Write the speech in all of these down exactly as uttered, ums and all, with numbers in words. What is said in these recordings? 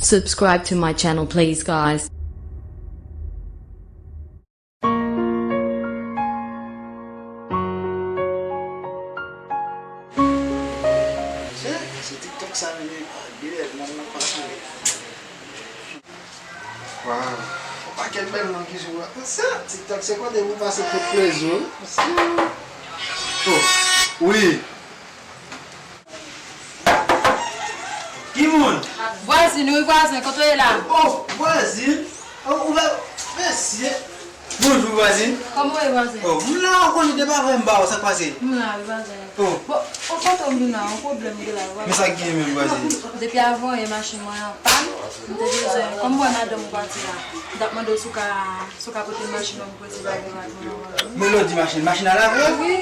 Subscribe to my channel, please, guys. Se, se TikTok sa menm, ah, de lè nan nan pa sou. Waw, yon pakèt bèl moun ki sou la. Sa, TikTok se kote pou pase tout plezi w. Sa. Oh, wi. Ki moun? Vwazin, wi vwazin, kote w ye la? Oh, vwazin? Oh, ou la, mesye. Bonjou vwazin. Kòman w ye vwazin? Oh, m la, ou konnen depi avè m ba w, sa k pase? M la, wi vwazin. Oh. Bon, ou kote m vin la, yon pwoblèm m gen la, wi vwazin. Men sa k gen menm vwazin? Depi avanyè machin mwen an pann, m te bezwen, kòm m wè madanm ou pati la, m t ap mande w si w ka, si w ka pote m machin nan pou m poze bagay vwazin an vwazin. Men lè w di machin, machin a lave? Wi.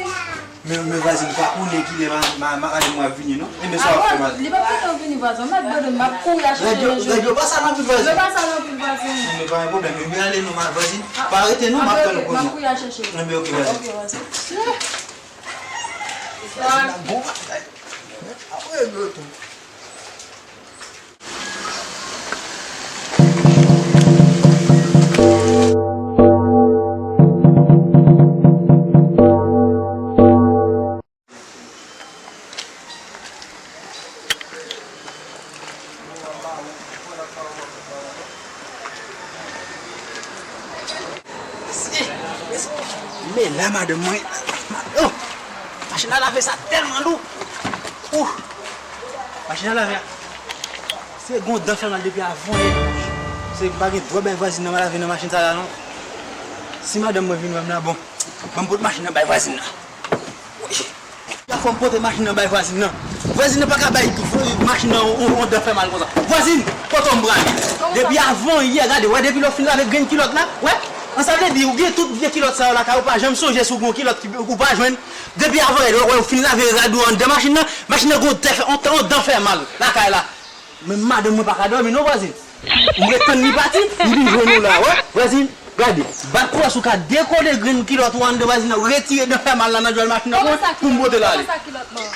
Men, men vwazin, ou pa konnen kilè ma, ma, ma, madanm mwen ap vini non. Enben sa w ap fè vwazin? Li p ap gentan vini vwazin, m ap mande m ap kouri al chèche l. Rèd yo pa sal anpil vwazin. Yo pa sal anpil vwazin. Non, men pa gen pwoblèm, men ale non, ma, vwazin. Pa rete non, m ap tann ou kounye a. M ap kouri al chèche l. Enben, ok vwazin. Ok vwazin. Bon bagay. Apre yo tou. Men la madanm mwen. Oh! Machin a lave sa tèlman lou. Ouh! Machin a lave a. Se gon dan fè mal depi avanyè. Se m pa gen dwa bay vwazin nan lave nan machin sa la non. Si madanm mwen vin wè m la, bon, ban m pot machin nan bay vwazin nan. Wi. Fò m pote machin nan bay vwazin nan. Vwazin nan pa ka bay machin nan yon, yon dan fè mal konsa. Vwazin, kote w m prale? Depi avanyè, gade, wè, depi lè w fin lave grenn kilòt la, wè. An sa vle di, ou gen tout vye kilòt sa yo lakay ou, pa janm sonje si w gen yon kilòt ki, ou pa jwenn. Depi avanyè, wè, ou fin lave rad ou anndan machin nan, machin nan gen yon dan fè, yon, yon dan fè mal lakay la. Men madanm mwen pa ka dòmi non, vwazin. M ret tann li pati, li vin jwenn ou la, wè. Vwazin, gade, bat pou wè si w ka dekole grenn kilòt ou anndan vwazin nan, retire dan fè mal la nan djòl machin nan pou, pou m pote l ale.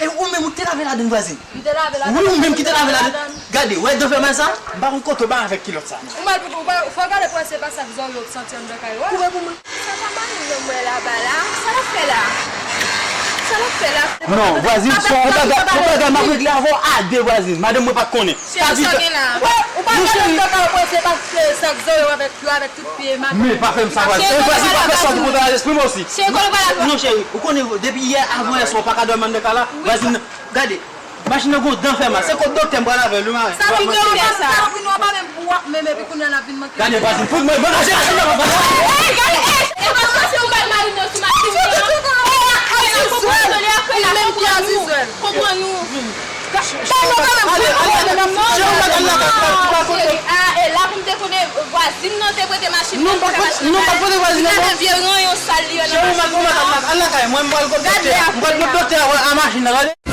E ou menm ou te lave ladann vwazin? M te lave ladann. Wi, ou menm ki te lave ladann. Gade, wè dan fè mal sa? M pa konn kote w bay avèk kilòt sa. Ou mal pou, ou pa, fò w gade pou wè se pa sa k zòrye w ap santi anndan kay ou a. Koupe pou mwen. Sa pa madanm nan m wè laba la? Sa l ap fè la? Sa l ap fè la? Non, vwazin, se yon bagay, yon bagay m ap regle avè w a de vwazin. Madanm mwen pa t konnen. Cheri, sa gen la? Ou pa gade anndan kay ou pou wè se pa sa k zòrye w avèk yo avèk tout pye madanm. Men pa fè m sa vwazin. E vwazin pa fè sa pou kontan a lespri m osi. Cheri, kote w pral la? Non cheri, ou konnen depi yè avan yè swa w pa ka dòmi anndan kay la. Vwazin nan, gade. Machin nan gon dan fè mal. Se kot doktè m pral avè l wi mari. Sa ki doktè sa? Sa vin w ap avè m pou w ap menm epi kounye a n ap vin manke. Gade vwazin, fout mwen, mwen rache machin nan. Ey, gade, ey, e pa panse ou bay mari m nan sou machin nan. Ey, ak kòlè la, konprann nou, li ak kòlè la, konprann nou. Konprann nou. Bay non kanmenm, fout mwen, non, non, non. Cheri, a, e la pou m te konnen vwazin nan te prete machin nan. Non, m pa t prete vwazin nan, non. Gade vye ranyon sal li yo nan machin nan. Cheri, ou mèt, ou mèt al lakay mwen, m pral kot doktè a. M pral kot doktè a, wè, a machin nan, gade.